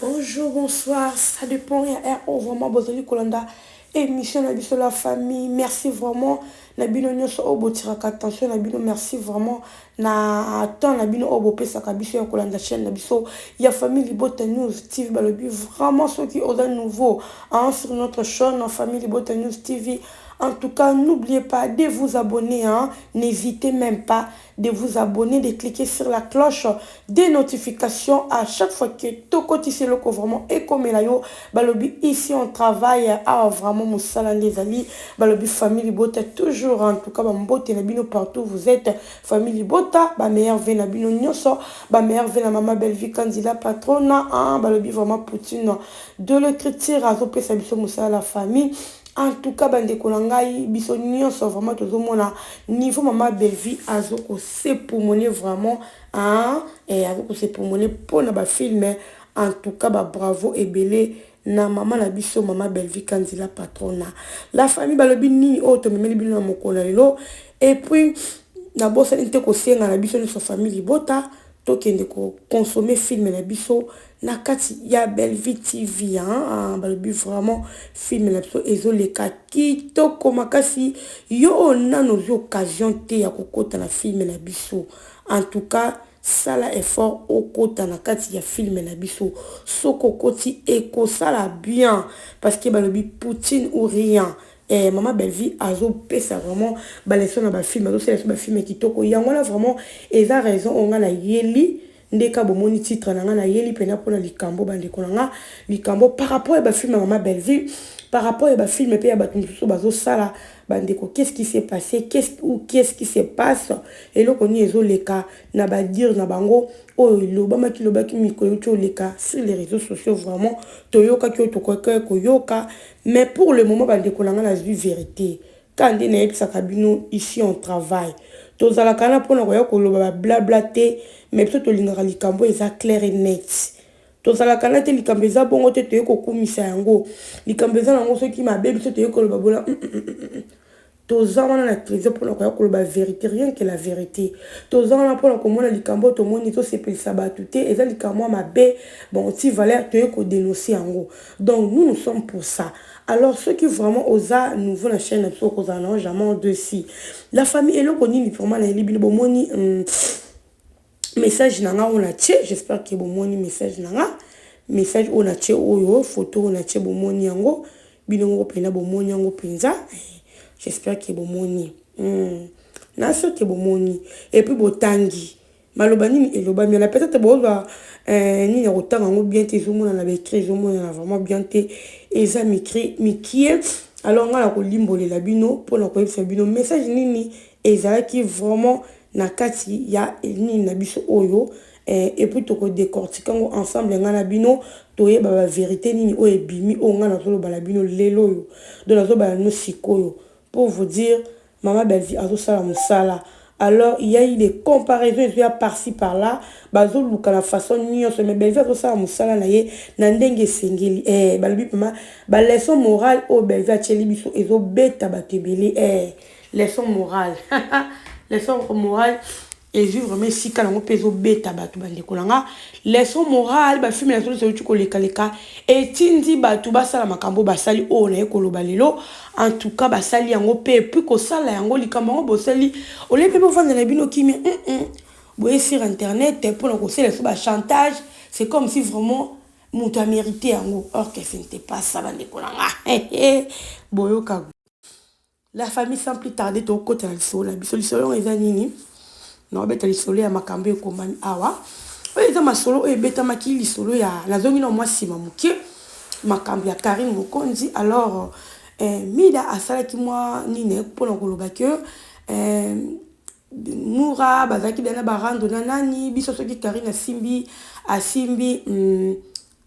Bonjour, bonsoir, ça dépend ya heure oyo vraiment bozali kolanda émission na biso, la famille. Merci vraiment na bino nyonso oyo botiraka attention na bino. Merci vraiment na temps na bino oyo bopesaka biso ya kolanda chaîne na biso ya Famille Libota News TV. Balobi vraiment, soki oza nouveau, hein, sur notre chaîne Famille Libota News TV, en tout cas, n'oubliez pas de vous abonner, hein. N'hésitez même pas de vous abonner, de cliquer sur la cloche des notifications à chaque fois que tokotisi eloko, vraiment ekomela yo. Balobi ici on travaille awa, vraiment mosala nde ezali. Balobi Famille Libota toujours. En tout cas, bambote na bino partout vous êtes, Famille Libota, bameilleurs vœux na bino nyonso, bameilleurs vœux na mama Bellevue Kandila patrona, hein. Balobi vraiment Poutine de l'écriture azopesa biso mosala, la famille. En tout cas, bandeko na ngai, biso nyonso vraiment tozomona niveau mama Bellevue azokos'époumoner vraiment, hein, azokos'époumoner mpona bafilms. En tout cas, babravo ebele na mama na biso, mama Bellevue Kandila patrona. La famille, balobi nini oyo tomemeli bino na mokolo na lelo? Et puis nabosani te kosenga na biso nyonso, Famille Libota, tokende koconsommer film na biso na kati ya Bellevue TV, hein? Balobi vraiment film na biso ezoleka kitoko makasi. Yo oyo nano ozwi occasion te ya kokɔta na film na biso, en tout cas sala effort okɔta na kati ya film na biso. Soki okoti, ekosala bien, parce que balobi Poutine ou rien. Mama Bellevue azopesa vraiment baleçons na bafilms, azosala biso bafilms kitoko. Yango wana vraiment eza raison oyo ngai nayeli ndeka. Bomoni titre na ngai, nayeli mpena mpona likambo, bandeko na nga, likambo par rapport ya bafilms ya mama Bellevue, par rapport ya bafilms mpe ya bato mosusu bazosala. Bandeko, qu'est-ce qui s'est passé? Qu'est-ce qui se passe? Eloko nini ezoleka na badires na bango oyo elobamaki, lobaki mikolo euti oleka sur les réseaux sociaux? Vraiment toyokaki oyo tokokaki koyoka, mais pour le moment, bandeko na ngai, nazwi vérité. Ka nde nayebisaka bino, ici on travaille. Tozalaka na mpona koya koloba bablabla te, mais biso tolingaka likambo eza clair et net. Tozalaka na te likambo eza bongo te, toye kokumisa yango. Likambo eza nango soki mabe, biso toye koloba bola. Toza wana na télévision mpona koya koloba vérité, rien que la vérité. Toza wana mpona komona likambo oyo tomoni tosepelisa bato te. Eza likambo ya mabe, bon, ti valeur toye kodénoncer yango. Donc nous, nous sommes pour ça. Alors soki vraiment oza nouveau na chaîne na biso, okozala nango jamais déçu, la famille. Eloko nini vraiment nayeli bino? Bomoni message na nga oyo natie. J'espère que bomoni message na nga, message oyo natie, oyo photo oyo natie, bomoni yango bino moko mpenza, bomoni yango mpenza. J'espère que bomoni, na sûr que bomoni. Et puis botangi maloba nini elobami wana. Peut-être bozwa nini ya kotanga yango bien te, ezomonana baécrit, ezomonana vraiment bien te, eza mikie. Alors ngai na kolimbolela bino mpona koyebisa bino message nini ezalaki vraiment na kati ya nini na biso oyo. Et puis tokodécortiquer yango ensemble, ngai na bino, toyeba bavérité nini oyo ebimi, oyo ngai nazoloba na bino lelo oyo. Donc nazoloba na bino sikoyo pour vous dire, mama Bellevue azosala mosala. Alors il y a eu des comparaisons ezoya par-ci par-là, bazoluka na façon nyonso, mais Bellevue azosala mosala na ye na ndenge esengeli. Balobi mpema baleçon morale oyo Bellevue atieli biso ezobeta bato ebele. Leçon morale, leçon morale ezwi vraiment esika nango mpe ezobeta bato. Bandeko na nga, leçon morale, bafilms na biso euti kolekaleka etindi bato basala makambo basali oyo naye koloba lelo. En tout cas, basali yango mpe. Et puis kosala yango, likambo yango bosali olie mpe bovanda na bino kimia, boye sur internet mpona kosala so bachantage. C'est comme si vraiment moto amérité yango, or que ce n'était pas ça. Bandeko na nga, boyoka, la famille. Sans plus tarder, tokota na lisolo na biso. Lisolo yango eza nini? Naobeta lisolo ya makambo ekomami awa. Oyo eza masolo oyo ebetamaki, lisolo ya nazongi na mwa nsima moke, makambo ya Karine Mokonzi. Alors Mida asalaki mwa nini mpona koloba ke Mura bazalaki bena barando na nani. Biso soki Karine asimbi, asimbi,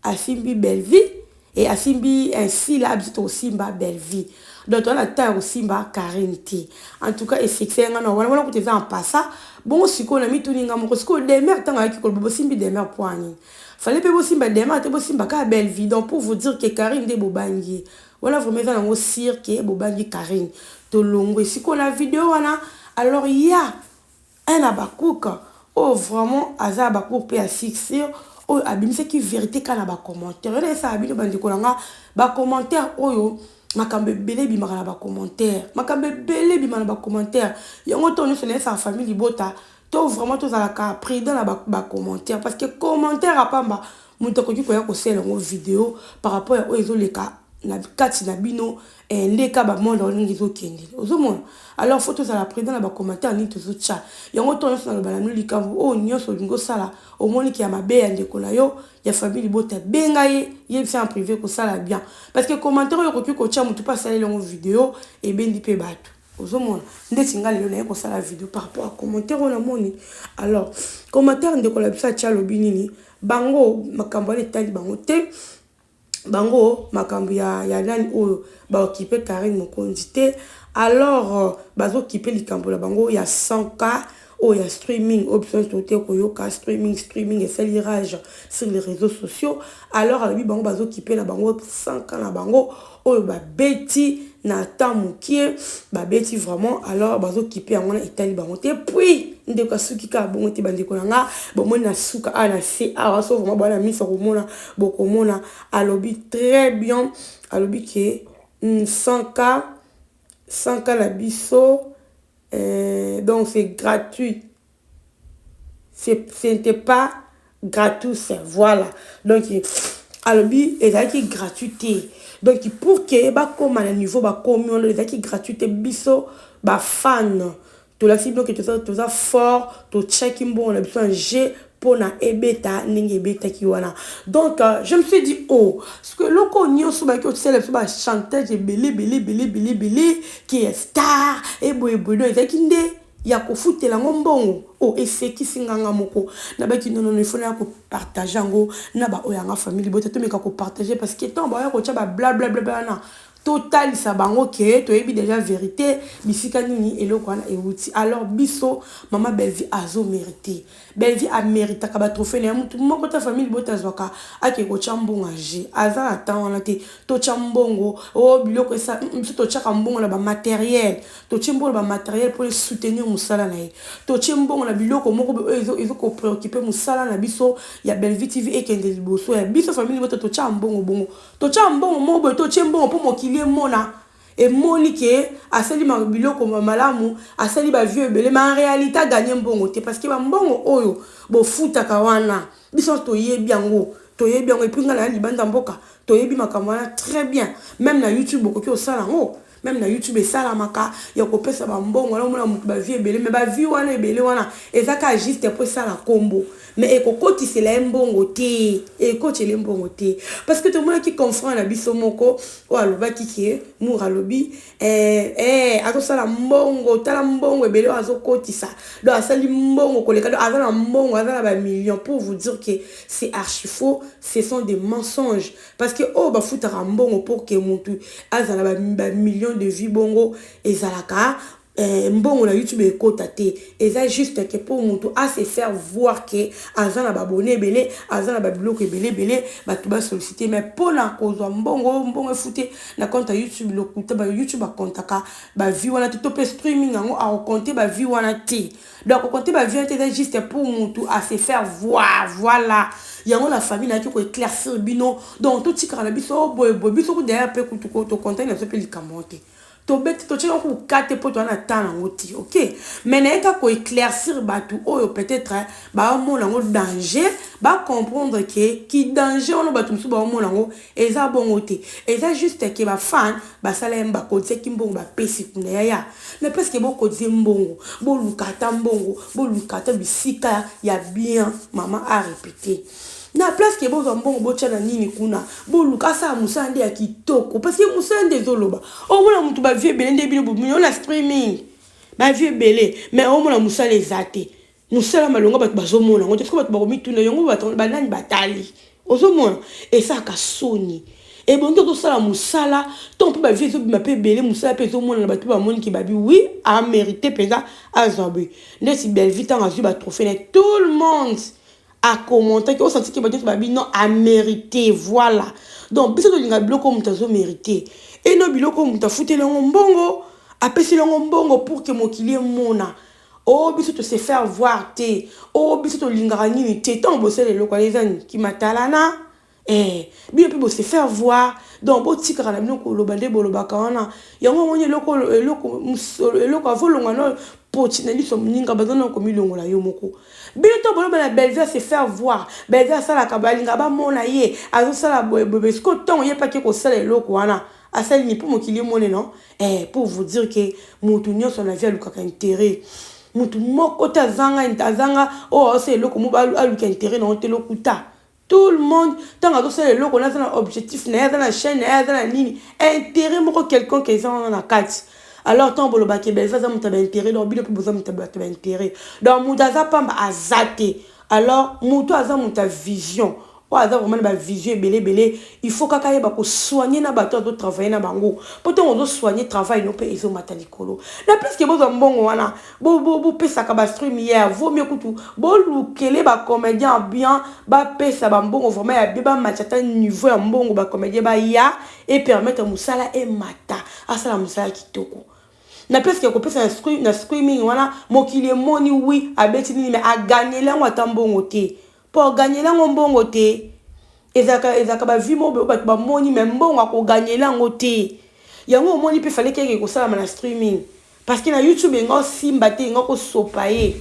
asimbi Bellevue e asimbi Nsila, biso tokosimba Bellevue. Donc toza na temps ya kosimba Karine te. En tout cas, esuccès nga na wana wana kuta eza en passant bongo. Sikoyo na mituni nga moko, sikoyo Demer, ntango ayaki koloba bosimbi Demer, po nini fallait mpe bosimba Demer te, bosimba kaka Bellevue? Donc pour vous dire que Karine nde bobangi ye wana, vraiment eza nango sûr que bobangi Karine. Tolongwe sikoyo na video wana. Alors ya un abakuka oyo vraiment aza abakuka mpe ya succès. Oyo abimisaki vérité kaka na bacommentaire wana. Esala bino, bandeko na nga, bacommentaire oyo, makambo ebele ebimaka na bacommentaire, makambo ebele ebima na bacommentaire. Yango to nyonso nayesaka famille libota to vraiment tozalaka prudent na bacommentaire, parce que commentaire apamba, moto akoki koya kosala yango video par rapport ya oyo ezoleka na kati na bino. Ndeka bamonde yango ndenge ezokende, ozomona. Alors faut tozala prudent na bacommentaire nini tozotya. Yango to nyonso naloba na bino, likambo oyo nyonso olingi osala, omoniki ya mabe ya ndeko na yo ya famille libota, benga ye, yebisa en privé, kosala bien, parce que commentaire oyo okoki kotya, motu mpe asaleli yango video, ebendi mpe bato. Ozomona ndeti nga lelo naye kosala video par rapport à commentaire oyo namoni. Alors commentaire ndeko na biso atya, alobi nini? Bango makambo wana etali bango te, bango makambo ya nani oyo baokipe Karine Mokonzi te. Alors bazokipe likambo na bango ya 100K oyo ya streaming, oyo biso nyonso te koyoka streaming, streaming esali rage sur les réseaux sociaux. Alors alobi bango bazokipe na bango 100K na bango oyo babeti na temps mokie, babeti vraiment. Alors bazokipe yango wana, etali bango te. Puis ndeko asuki kaka bongo te, bandeko na nga. Bomoni na suka awa, na se awa, so vraiment bwana miso komona, bokomona alobi très bien, alobi ke 100K, 100K na biso, donc c'est gratuit, ce n'était pas gratuit. Voilà, donc alobi ezalaki gratuit te. Donc pour ke bakóma na niveau bakomi wana, ezalaki gratuit te. Biso bafan tolakisi bino ke toza fort, totiaki mbongo na biso en jeu mpona ebeta ndenge ebetaki wana. Donc je me suis dit, oh, parce que eloko nyonso bayaki kotisala biso bachantage ebele ebele ebele ebele ebele ke ya star eboyeboye, donc ezalaki nde ya kofutela yango mbongo. O esekisi nganga moko, nabaki nonono, ifo naya kopartage yango na baoyo yanga famille libota. Tomeka kopartage, parce que ntango baoya kotya bablablabla wana, totalisa bango ke toyebi déjà vérité, bisika nini eloko wana euti. Alors biso mama Bellevie azomérite, Bellevie améritaka batrophée na ye. Mutu moko ta famille libota azwaka ake kotya mbongo age, aza na temps wana te. Totya mbongo o biloko esa biso, totyaka mbongo na bamatériel, totie mbongo na bamatériel mpona soutenir mosala na ye, totie mbongo na biloko moko oyo ezokopréoccupe mosala na biso ya Bellevie TV ekende liboso. Ya biso famille libota, totya mbongo bongo, totya mbongo moko boye, totie mbongo mpo mokili emona, emoni ke asali biloko malamu, asali bavues ebele, mais en réalité aganye mbongo te, parce que bambongo oyo bofutaka wana, biso toyebi yango, toyebi yango. Et puis ngai na libanda mboka, toyebi makambo wana très bien. Même na YouTube bokoki kosala yango, même na YouTube esalamaka ya kopesa bambongo wana. Omona moto bavues ebele, mais bavues wana ebele wana eza kaka juste mpo esala nkombo, mais ekokotisela ye mbongo te, ekotela ye mbongo te. Parce que tomonaki confrère na biso moko oyo alobaki ke mour alobi azosala mbongo, tala mbongo ebele oyo azokotisa, donc asali mbongo koleka, donc aza na mbongo, aza na bamillion. Pour vous dire que c'est archi faux, ce sont des mensonges, parce que oyo bafutaka mbongo pour ke motu azala bamillion de vues, bongo ezalaka mbongo na YouTube ekota te. Eza juste ke mpo motu ase faire voir ke aza na babone ebele, aza na babiloko ebele ebele, bato basollicite. Mais mpona kozwa mbongo, mbongo efute na compte ya YouTube, lokuta. Ba YouTube akontaka bavues wana te, to mpe streaming yango akokonte bavues wana te. Donc akokonte bavues wana te, eza juste pour motu ase faire voir. Voilà, yango na famille nayaki koéclaircir bino. Donc totikaka na biso boyeboye, biso ku derrière mpe kutu tokonte na biso mpe likambo te, tobeti totiaka kuka te mpo toza na temps nango te. Ok, mais nayeka koéclaircir bato oyo peut-être baomona yango danger, bacomprendre ke ki danger wana bato mosusu baomona yango eza bongo te. Eza juste ke bafan basala ye, bakotiaki mbongo, bapesi kuna yaya. Mais presque bokotie mbongo, boluka ata mbongo, boluka ata bisika ya bien. Mama a répété na place ke bozwa mbongo botya na nini kuna, boluka asala mosala nde ya kitoko, parce que mosala nde ezoloba. Omona motu bavues ebele nde bino bomino na streaming, bavues ebele, mais omona mosala eza te, mosala malonga bato bazomona yango te. Soki bato bakomituna yango, bato banani batali, ozomona esalaka soni. Ebongi ozosala mosala to mpe bavues ezobima mpe ebele, mosala mpe ezomonana, bato mpe bamoniki babi oui, amérite mpenza azwa boye. Ndeti Bellevie, ntango azwi batrophée na, tout le monde acommentaki, osenti ke bato nyonso babi non, amérité. Voilà, donc biso tolinga biloko oyo moto azomérite, eno biloko oyo moto afuteli yango mbongo, apeseli yango mbongo pour ke mokili emona. Oh biso to se faire voir te. Oh biso tolingaka nini te. Ntango bosala eloko wana eza nini? Kimatalana. Eh, bino mpe bo se faire voir. Donc botikaka na bino koloba nde bolobaka wana. Yango omoni eloko eloko eloko avolonga no poti na liso moninga baza na komilongola yo moko. Bino to boloba na Bellevue se faire voir. Bellevue asalaka balinga bamona ye azosala boye boye. Sikoyo ntango ye mpe ake kosala eloko wana asali nini mpo mokili emone non? Eh, pour vous dire que mutu nyonso na vie alukaka intérêt. Mutu moko te azanga azanga oyo aosala eloko moko aluka intérêt na yo te lokuta. Tout le monde ntango azosala eloko na aza na objectif na ye, aza na chaîne na ye, aza na nini, intérêt moko quelconque eza wana na kati. Alors ntango bolobaki Bellevue aza moto ya baintérêt, donc bino mpe boza moto ya bato ya baintérêt. Donc moto aza pamba aza te. Alors moto aza moto ya vision, oyo aza vraiment na bavision ebele ebele, il faut kaka yeba kosoigne na bato azotravaille na bango, mpo ntango ozosoigne travail no mpe ezomata likolo. Na puisque bozwa mbongo wana bopesaka bastream hier, vaut mieux kutu bolukele bacomédien bien, bapesa bambongo vraiment ya bien, bamatcha ata niveau ya mbongo, bacomédien baya e permettre mosala emata, asala mosala kitoko. Na place ya kopesa na streaming wana, mokili emoni wi abeti nini, mais aganyeli yango ata mbongo te. Mpo aganyeli yango mbongo te, ezalaka bavues moko bato bamoni, mais mbongo akoganyela yango te. Yango omoni mpe fallait keke kosalama na streaming, parce que na YouTube enga osimba te, enga kosopa ye.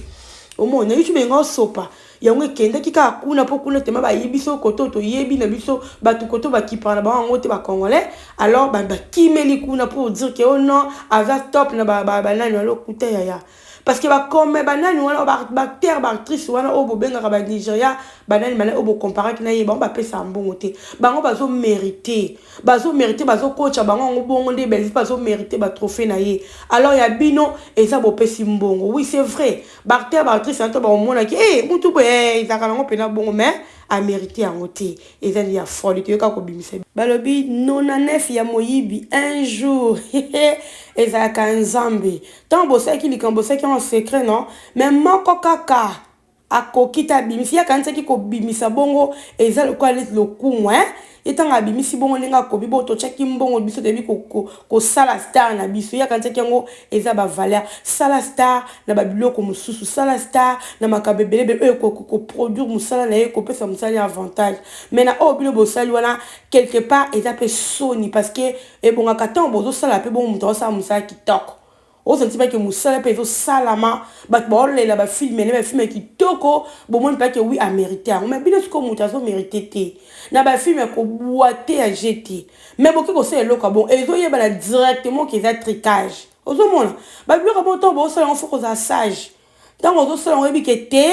Omoni na YouTube enga osopa yango, ekendaki kaka kuna, mpo kuna tema bayebi biso koto, toyebi na biso bato koto bakipaka na bango yango te, bacongolais. Alors bakimeli kuna pour dire que oh non, aza top na banani alokuta yaya, parce que bakome banani wana, baacteur, baactrice wana oyo bobengaka banigeria, banani banani oyo bocomparaki na ye, bango bapesaka mbongo te. Bango bazomérite, bazomérite, bazokocha bango yango bongo nde Belgique bazomérite batrophée na ye. Alors ya bino eza bopesi mbongo, oui, c'est vrai, baacteur, baactrice wana to baomonaki e mutu boye ezalaka nango mpena bongo, mais amérite yango te. Eza nde ya fraude. Toyoka kobimisa balobi 99 ya moyibi un jour ezalaka Nzambe. Ntango bosalaki likambo, bosalaki yango secret non, mais moko kaka akoki te abimisi ye, akanisaki kobimisa bongo eza lokola neti lokumu. Ye ntango abimisi bongo ndenge akobi bongo, totiaki mbongo biso, toyebi kosala star na biso. Ye akanisaki yango eza bavaleur. Sala star na babiloko mosusu, sala star na makambo ebele ebele oyo koproduire mosala na ye, kopesa mosala ya avantage. Mais na oyo bino bosali wana, quelque part eza mpe soni, parce que ebongaka ntango bozosala mpe bongo, moto azosala mosala kitoko, ozanti bake mosala mpe ezosalama, bato baolela bafilm ne, bafilm ya kitoko, bomoni mpake wi amérite yango. Mais bino sikoyo moto azomérite te na bafilm ya kobwa te, ya je te, mais boki kosala eloko ya bon, ezoyebana directement ke eza tricage. Ozomona babiloko bon, ntango bozosala yango, faut kozala sage. Ntango ozosala yango, oyebi ke te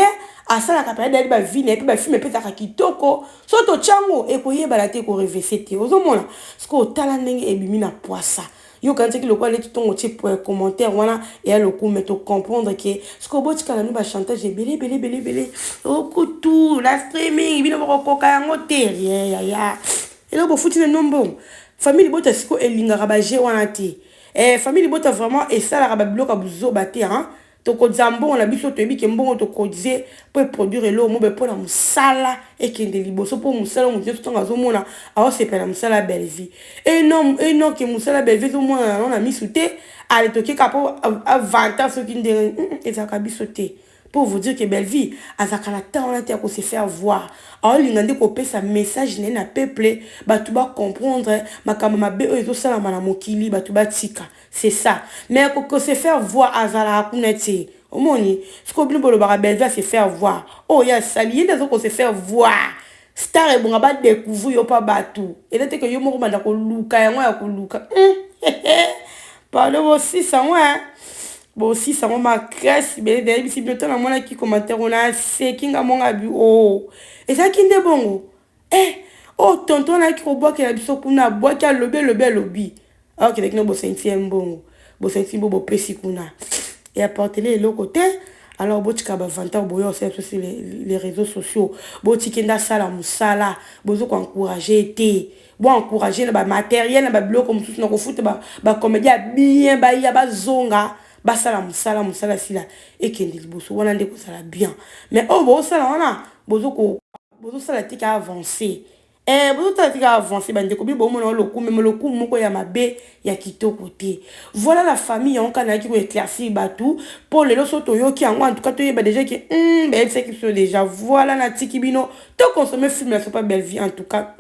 asalaka mpe adali bavues na ye mpe bafilm epesaka kitoko, so totyango ekoyebana te, ekorevese te. Ozomona sikoyo, otala ndenge ebimi na poisa. Yo okanisaki lokola neti ntongo otie commentaire wana eya lokumu, tocomprendre ke sikoyo botikala no bachantage ebele ebele ebele ebele. Okutu na streaming bino bokokoka yango te, rien yaya. Eloko bofuti na no mbongo, famille libota sikoyo elingaka baje wana te. Famille libota vraiment esalaka babiloko ya buzoba te, hein? Tokozwa mbongo na biso, toyebi ke mbongo tokotize mpo eproduire eloko mobe mpona mosala ekende liboso, mpo mosala moto nyonso ntango azomona aosepela na mosala ya Bellevue. Eno ke mosala ya Bellevue ezomonana nango na misu te, ale tokeka mpo avanta soki ndenge ezalaka biso te. Pour vous dire que Bellevue azalaka na temps wana te ya kose faire voir, aolinga nde kopesa message na ye na peuple, bato bacomprendre makambo mabe oyo ezosalama na mokili, bato batika, c'est ça. Mais kose faire voir azalaka kuna te. Omoni sikoyo bino bolobaka Bellevue ase faire voir, oyo ye asali ye nde aza kose faire voir. Star ebonga badécouvrir yo mpa bato, eza te ke yo moko banda koluka yango ya koluka. Pardon, bosisa yango, bosisa yango makasi. Nayebisi bino, ntango namonaki commentaire wana, aseki nga monga bi o ezalaki nde bongo. Oyo tonton nayaki kobwakela biso kuna, abwaki, alobi, alobi, alobi, akendaki no bosenti ye mbongo, bosenti mbo bopesi kuna eapportele eloko te. Alors botika bavantage boyo osala biso sur les réseaux sociaux, botika nde asala mosala, bozo koencourage te, boencourage na bamatériel, na babiloko mosusu, na kofuta bacomédien ya bien, baya bazonga basala mosala, mosala sila ekende liboso, wana nde kozala bien. Mais oyo bozosala wana, bozosala te ka avance. Eh, bozotala tika avance, bandeko. Bino bomona lokumu, me lokumu moko ya mabe, ya kitoko te. Voilà la famille, yango kaka nayaki koéclaircir bato mpo lelo so toyoki yango. En tout cas, toyeba déjà ke bayebisaki biso déjà. Voilà, natiki bino toconsommer film ya sopa Bellevie. En tout cas.